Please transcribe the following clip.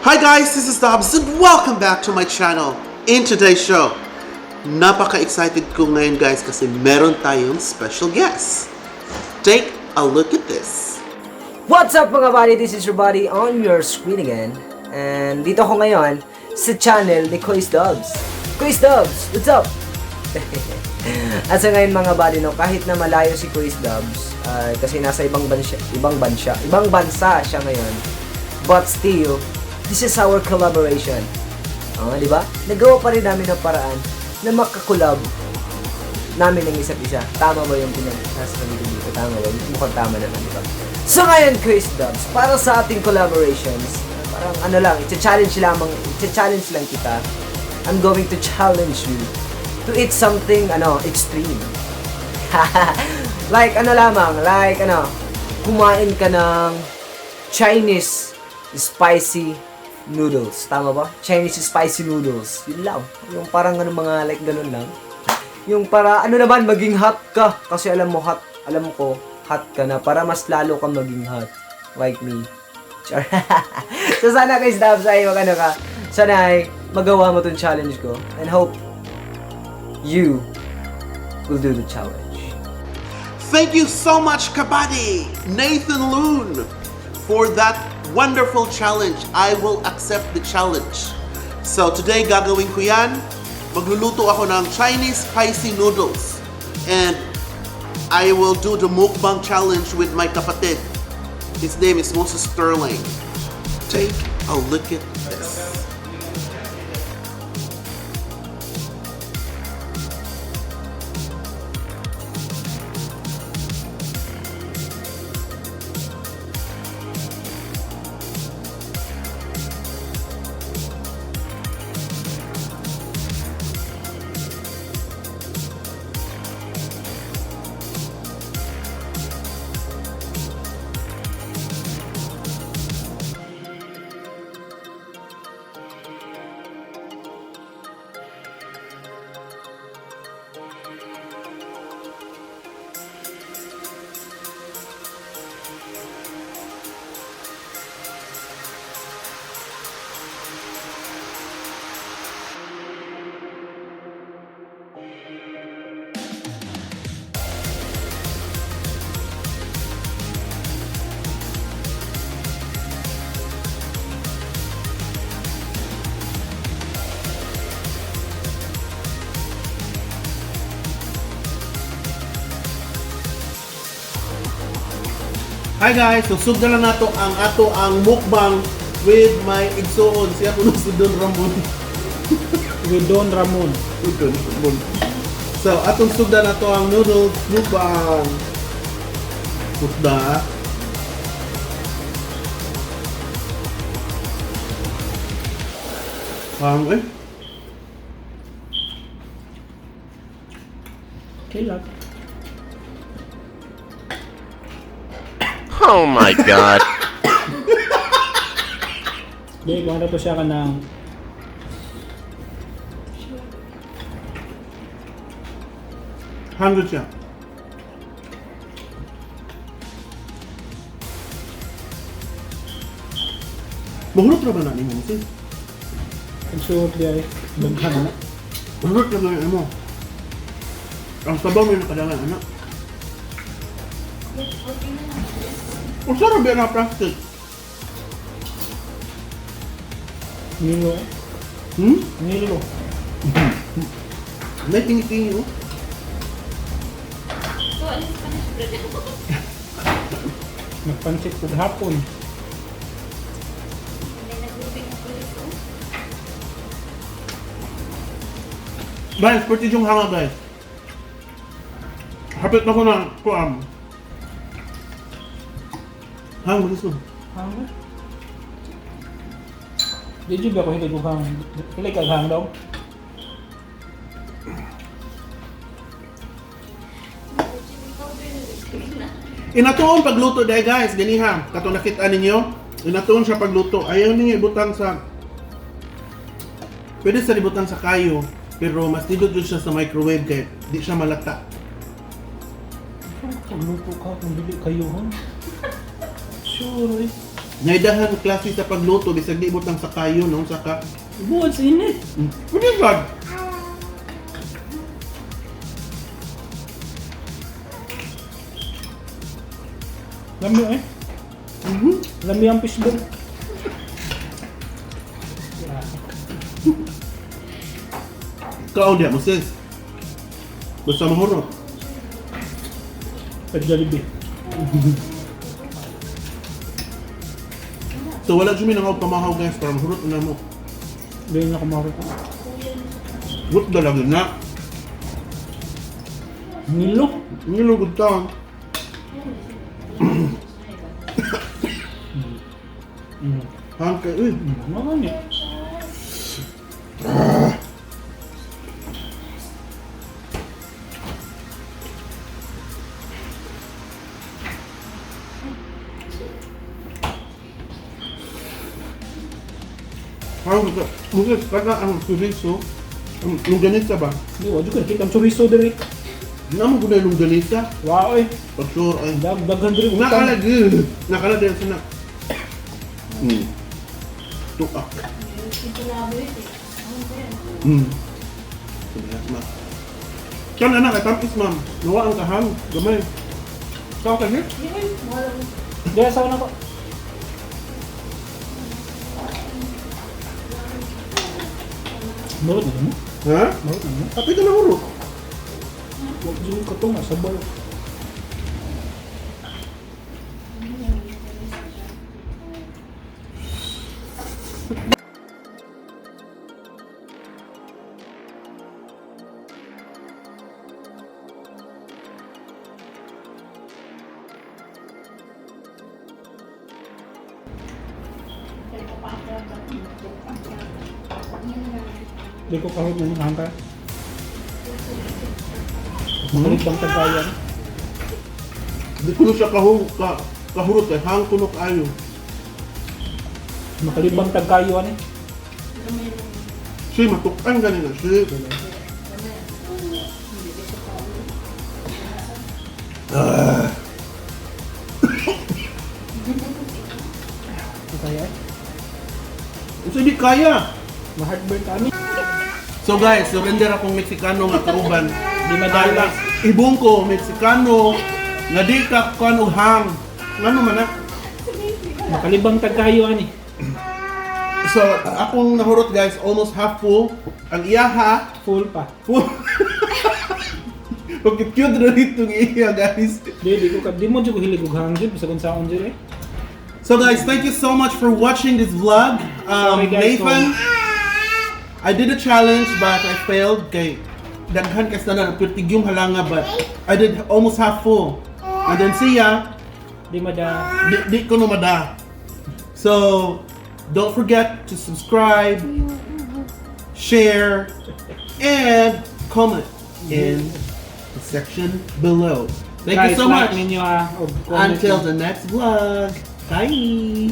Hi guys, this is Dobbs and welcome back to my channel. In today's show, napaka-excited ko ngayon, guys, kasi meron tayong special guest. Take a look at this. What's up, mga buddy? This is your buddy on your screen again. And dito ako ngayon sa channel ni Kois Dubs. Kois Dubs, what's up? At sa ngayon, mga buddy, no, kahit na malayo si Kois Dubs, kasi nasa ibang bansa siya ngayon. But still, this is our collaboration. Oh, di ba? Nagawa pa rin namin ng paraan na maka-collab namin ng isa't isa. Tama ba yung pinagsasabi ko dito? Tama ba? Mukhang tama naman, di ba? So ngayon, Chris Dubs, para sa ating collaborations, parang ano lang, it's-challenge lamang, it's-challenge lang kita. I'm going to challenge you to eat something, ano, extreme. Like, ano lamang, like, ano, kumain ka ng Chinese spicy noodles. Tama ba? Chinese spicy noodles. Yun lang. Yung parang ano, mga like ganun lang. Yung para ano naman, maging hot ka. Kasi alam mo hot, alam ko hot ka na para mas lalo kang maging hot. Like me. Char. So sana, guys, Dabs, ay mag ano ka. Sana ay magawa mo tong challenge ko. And hope you will do the challenge. Thank you so much, Kabady, Nathan Loon, for that wonderful challenge. I will accept the challenge. So today, gagawin ko yan. Magluluto ako ng Chinese spicy noodles. And I will do the mukbang challenge with my kapatid. His name is Moses Sterling. Take a look at this. Hi guys, so sugdan na nato ang ato ang mukbang with my igsuon. Siya kuno si Don Ramon. With Don Ramon. With Don Ramon. So atong sugdan nato ang noodles mukbang. Sugda. Parang eh. Okay lang. Oh my God. Di, kung ano to siya ka ng Hanggang siya. Mahulot ra ba na nimo, sis? Ang suot di ay daghan na. Mahulot ra ba na mo? Ang sabaw may nakadagan, anak. Unsa ra ba na plastic? Nilo. Hmm? Nilo. May tingi-tingi oh. So, ano sa Spanish bread? Nagpansit ko hapon. Hindi nag-grouping ng pulis, oh. Guys, pwede yung hanga, guys. Hapit na ko na kuam. Hang, gusto. Hang ba? Di jud ba ko hilig og hang? Hilig kag hang daw. Inatuon pagluto dahil, guys, ganiha. Kato nakita ninyo, inatuon siya pagluto. Ayaw ninyo ibutang sa, pwede sa ibutang sa kayo, pero mas nindot jud siya sa microwave kay di siya malata. Pagluto ka kung dili kayo, ha? Sure eh. Naidahan klase sa pagluto bisag di butang sa kayo no saka. Buod sa init. Pwede god. Lami eh. Lami ang fishball. Kaon diha mo sis. Basta mahurot. Pag Jollibee. So wala jud mi nang pamahaw guys para mahurot na mo. Hindi na kumaro ko. Gut dalaga na. Nilo. Nilugod ta. Hangkay uy. Mga ni. Parang gusto. Mugis kada ang chorizo. Ang longganisa ba? Di, wala ko nakita ang chorizo diri. Namo gud ang longganisa. Wow eh. Pag sure ay. Daghan diri utang. Nakalagi. Nakalagi sa na. Tuak. Ito eh. Ano ba yan? Sabi ma. Kan anak kay tampis ma'am. Nawa ang kahang gamay. Sao ka ni? Hindi, wala ko. Di, asawa na ko. Marot na mo? Ha? Marot na mo? Kapit na hurot. Huwag dyan ka to, masabaw. Di ko kahit na yung hangka. Malit bang tagayan? Di ko na siya kahu ka kahurot kay hang kuno kaayo. Makalibang tagayan eh. Siya matukan gani na siya. Di kaya eh. Unsa di kaya? Ma-heartburn kami. So guys, surrender akong Meksikano nga kauban. Di madala. Ibong ko Meksikano nga di ka kuan og hang. Ngano man na? Makalibang tagayan eh. So, akong nahurot guys, almost half full. Ang iyaha, Full pa. full. Okay, cute na rito ng iya guys. Di, di ko ka, di mo dyan ko hilig og hang dyan, bisag unsaon dyan eh. So guys, thank you so much for watching this vlog. Sorry, guys, Nathan, I did a challenge but I failed. Kay daghan kas na na yung halanga but I did almost half full. And then siya, Di mada. di ko numada. So, don't forget to subscribe, share, and comment in the section below. Thank Guys, you so like much. ninyo ah. Og comment Until ninyo. the next vlog. Bye.